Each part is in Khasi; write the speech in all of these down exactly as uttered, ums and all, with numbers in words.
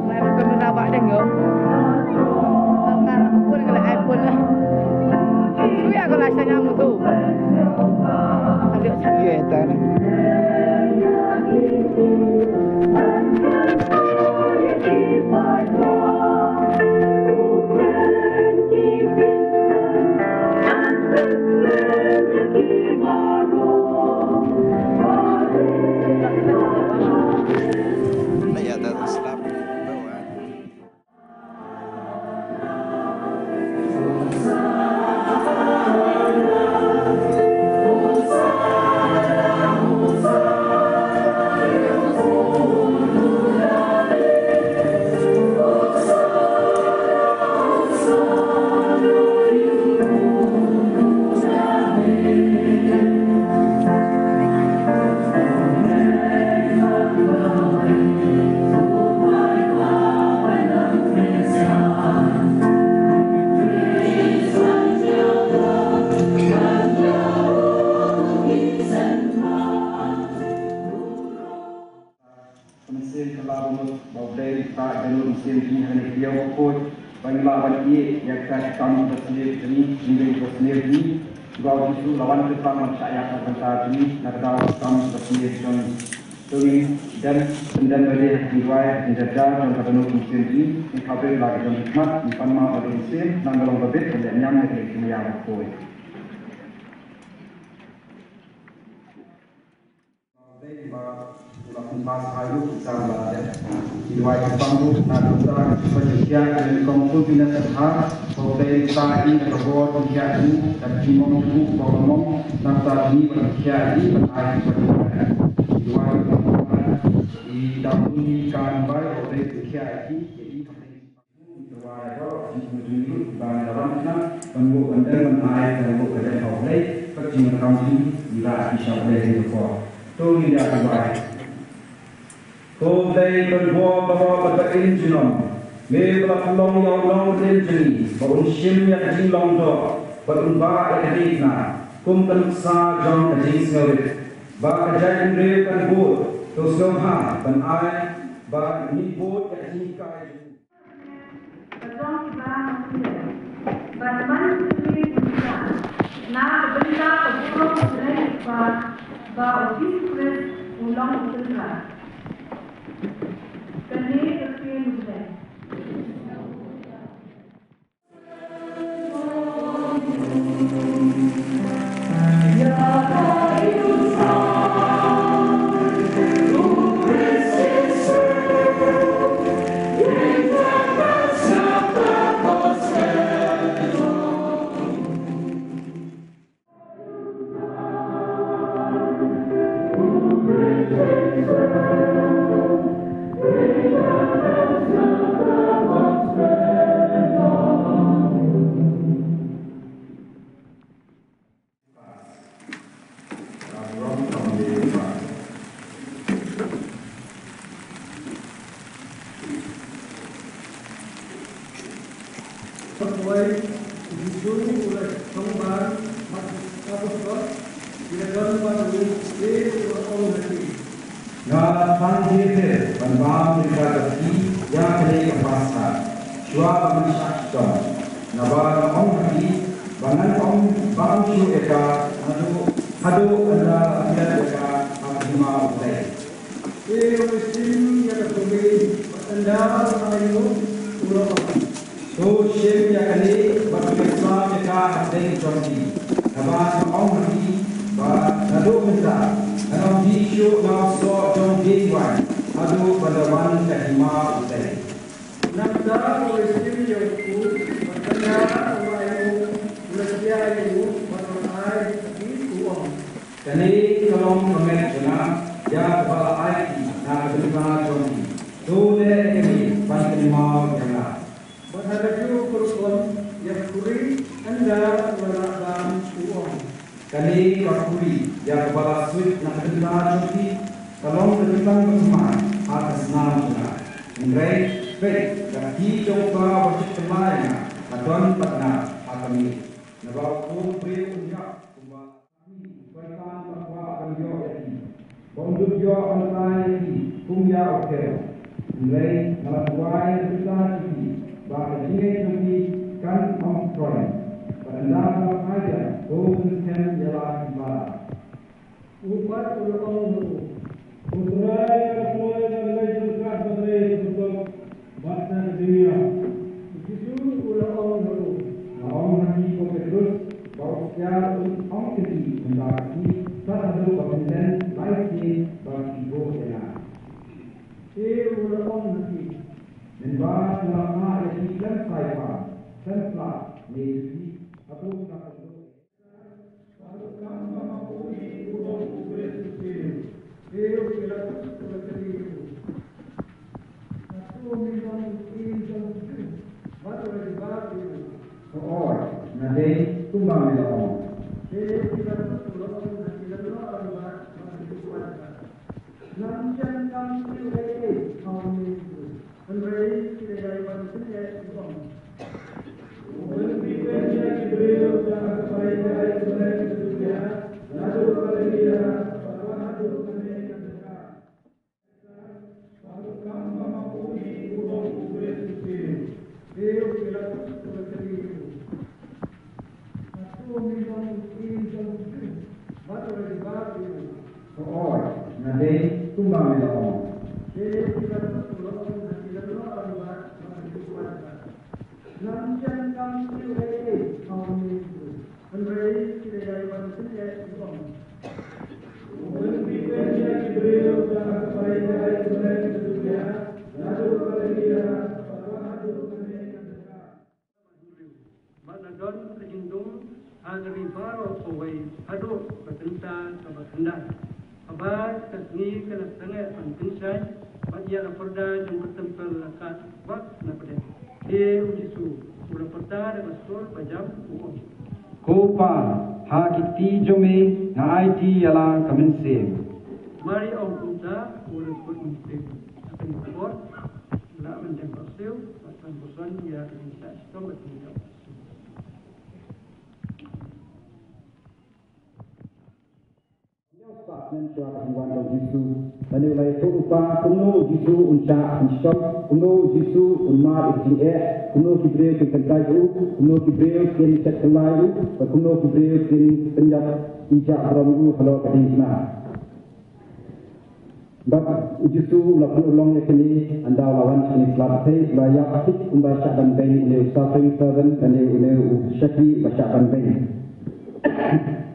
Mai ka kamera ba deng yo. Lam na pun ka iPhone lah. Suya ko la shanya mutu. Adik shanya. Iya, itu na. Mynsiem Phylla ba mut, ba U Blei u Kpa u don mynsiem jong ngi ha kane ka ïew bakhuid, ba ngin lah ban ïeh ïa ka kam kaba sniew jong ngi, jingdon kaba sniew jong ngi, ba U Jisu u la wan kyrpang ban shah ïap na ka bynta jong ngi, na ka daw ka kam kaba sniew jong ngi. To ngin ïa pyndem bad ïa ka jingduwai, ka jingdon jong ka dohnud mynsiem jong ngi, ngin khabriew la ka jong ki khmat, ngin pan map bad ka mynsiem, nang ka long ba bit, ban leh niam ïa ka jingmaya bakhuid. Ba u la pynpaw ha u ki sam ba dei. Ki duwai ki pang ruh na ka bynta ka jingkhiah jong i Kong Fulvina Sirha, ba u dei uta i na ka bor jingkhiah jong u, da ka jingmong jong u, ba u la mong na ka bynta jong ngi ban khiah ïa i ban ai ïa ki ba jingkhiah. Ki duwai ki pang ruh na i Dam Bun i Kan Bai, ba u dei jingkhiah ïa ki, ïa i ha Ko Blei Kynrad baroh bad ba im junom, me ba la pynlong ïa u nongpynim jong ngi ba un shim ïa ka jinglong doh bad un bah ïa ka diengphna kum ka nuksa jong ka jingsngewrit, ba ka jaitbynriew kan bud, to sngewbha ban ai ba ngin bud ïa ka jinghikai jong u. Ka jong kiba nongpynim ban wan pynlong na ka bynta ka burom U Blei U Kpa, ba U Jisu Khrist u long U Trai. Kane ka ktien U Blei. Nga tang jingpher ban bam jingkyrkhu ïa kane ka Paska shuwa ban shah shitom, naba nga ong ha phi Ba ngan ym bam shuh ïa ka, haduh, haduh ynda la klet ïa ka ha ka hima U Blei. Te u la shim ïa ka khuri, bad ynda u la ai nguh, u la ong, to shim ïa kane, bad to ïaslap ïa ka hapdeng jong phi. Naba nga ong ha phi, ba naduh mynta, ngan ym dih shuh na u soh jong dieng waiñ, haduh ban da wan ka hima U Blei. Nangta u la shim ïa u khuri, bad ynda u la ai nguh, u la shia ïa u, bad u la ai ha ki, u ong, kane ka long ka met jong nga, ïa kaba la ai ïa phi na ka bynta jong phi. To leh ïa kane ban kynmaw ïa nga. Bad ha kajuh ka rukom, ïa ka khuri, ynda u la lah bam, u ong, kane ka khuri, ïa kaba la suit na ka bynta jong phi, ka long ka jingpang bathymmai ha ka snam jong nga. Hynrei, peit, ka kti jong uta uba shait kylla ïa nga, ka don bad nga ha ka miet. Naba u khun briew un ïap kumba u Soitan u la kwah ban ïoh ïa phi, ba un lut ïoh ban tai ïa phi kum ïa u khew. Hynrei nga la duwai na ka bynta jong phi, ba ka jingngeit jong phi kan ym khroiñ. Bad ynda ka la phai biang, to pynskhem ïa la ki para. U pat u la ong ha u, U Trai, ka kloi ka leit ryngkat bad leit ryngkat bad ka dei ïa. U Jisu u la ong ha u, Nga ong ha phi ko Petrus, ba u ksiar un ym kynti mynba ka sngi, tad haduh ba phin len lai sien ba phi buh ïa nga. Te u la ong ha phi, Mynba nga la phah ïa phi khlem phai pha, khlem phla, ne phi, haduh nga kynduh. Hooid, nga dei kumba me la ong. Ngan ym shym kam tip ei ei ha une u briew. Hynrei ki la ïai wan pynïaid, u ong, Hooid, nga dei kumba me la ong. Ngan ym shym kam tip ei ei ha une u briew. Hynrei ki la ïai wan pynïaid, u ong, Bad la don ka jingdum ha ka ri baroh kawei haduh ka kynta kaba khyndai. Haba ka sngi ka la sangeh ban pynshai, bad ïa la pyrda jong ka templ la kat bak na pdeng. Te u Jisu u la pyrta da ka sur ba jam, u ong, Ko Pa, ha ki kti jong me nga aiti ïa la ka mynsiem. Mar ïa ong kumta, u la kut mynsiem. Hynrei ka por la mynjur ban siew, bad ban puson ïa ka jingshah shitom bad jingïap. Ïa u sah snem shuwa ka jingwan jong u Jisu, lane u la ïathuh lypa kumno u Jisu un shah shitom, kumno u Jisu un mad ïa ka jingeh, kumno ki briew kin kyntait ïa u, kumno ki briew kin shet kylla ïa u, bad kumno ki briew kin pynïap ijah burom ïa u halor ka diengphna. Bad u Jisu u la pynurlong ïa kane, ynda u la wan sha kane ka pyrthei, u la ïap thik kumba shah ban beiñ, une u suffering servant, lane une u shakri uba shah ban beiñ.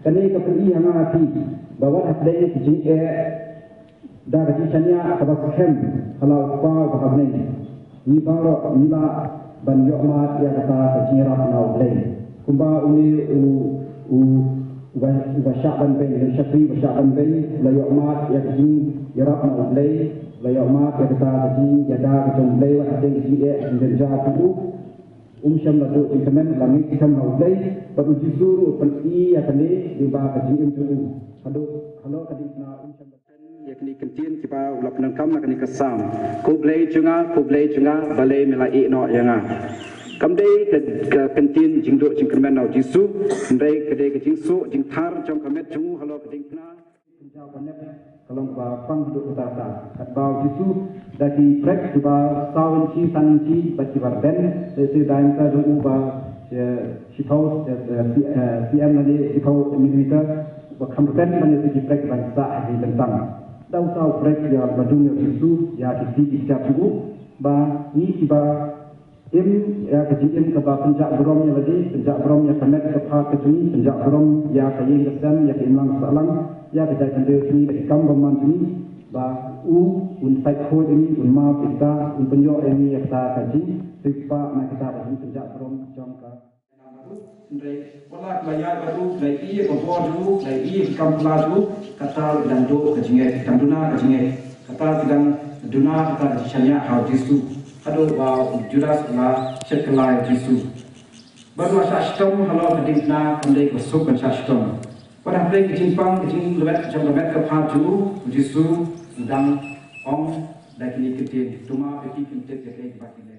Kane ka pyni ha nga ha phi ba wat hapdeng ka jingeh, da ka jingshaniah kaba skhem ha la u Kpa uba ha bneng, ngi baroh ngi lah ban ïoh mad ïa kata ka jingïarap na U Blei. Kumba une u, u, uba, uba shah ban beiñ, une u shakri uba shah ban beiñ, u la ïoh mad ïa ka jingïarap na U Blei, u la ïoh mad ïa kata ka jingïada ka jong U Blei, wat hapdeng ka jingeh ka jingjynjar jong u. Um shym la duh jingkmen, la ngeit skhem ha U Blei, bad u Jisu ruh u pyni ïa kane lyngba ka jingim jong u. Haduh halor ka diengphna um shym la ïa kine ki kyntien kiba u la pyndonkam na kane ka Salm. Ko Blei jong nga, ko Blei jong nga, balei me la ïeh noh ïa nga. Kam dei ka, ka kyntien jingduh jingkyrmen na u Jisu, hynrei ka dei ka jingsuh jingthar jong ka met jong u halor ka diengphna. Pynjaw banep ka long kaba pang haduh katta katta. Katba u Jisu da ki prek kiba saw inchi san inchi bad kiba rben, lehse da mynta jong u ba Shiphew, eh, eh, C M lane shiphew millimeter, ba kham rben ban ïa ki prek ban sah ha ki kyntang. Da uta u prek ïa la dung ïa u Jisu, ïa ki sngi ki kjat jong u, ba ngi kiba im ïa ka jingim kaba pynjah burom ïa lade, pynjah burom ïa ka met ka phad ka jong ngi, pynjah burom ïa ka ïing ka sem, ïa ka imlang sahlang, ïa ka jaitbynriew jong ngi, ïa ki kam bymman jong ngi, ba u un peit khuid ïa ngi, un map ïa kita, un pynïoh ïa ngi ïa kita ka jingpynjah na kita ka jingpynjah burom jong ka. Hynrei wat la ka la ïaid bad u, ka la ïohi ïa ka bor jong u, ka la ïohi ïa ka kam pla jong u, kata la dang duh ka jingngeit, dang duna ka jingngeit, kata ka dang duna kata ka jingshaniah ha u Jisu. Haduh ba u Judas u la shet kylla ïa u Jisu. Bad u la shah shitom halor ka diengphna, kam dei kaba suk ban shah shitom. Bad hapdeng ka jingpang ka jinglwet jong ka met ka phad jong u, u Jisu u dang ong da kine ki ktien, to map ïa ki, kim tip ïa kaei kaba ki leh.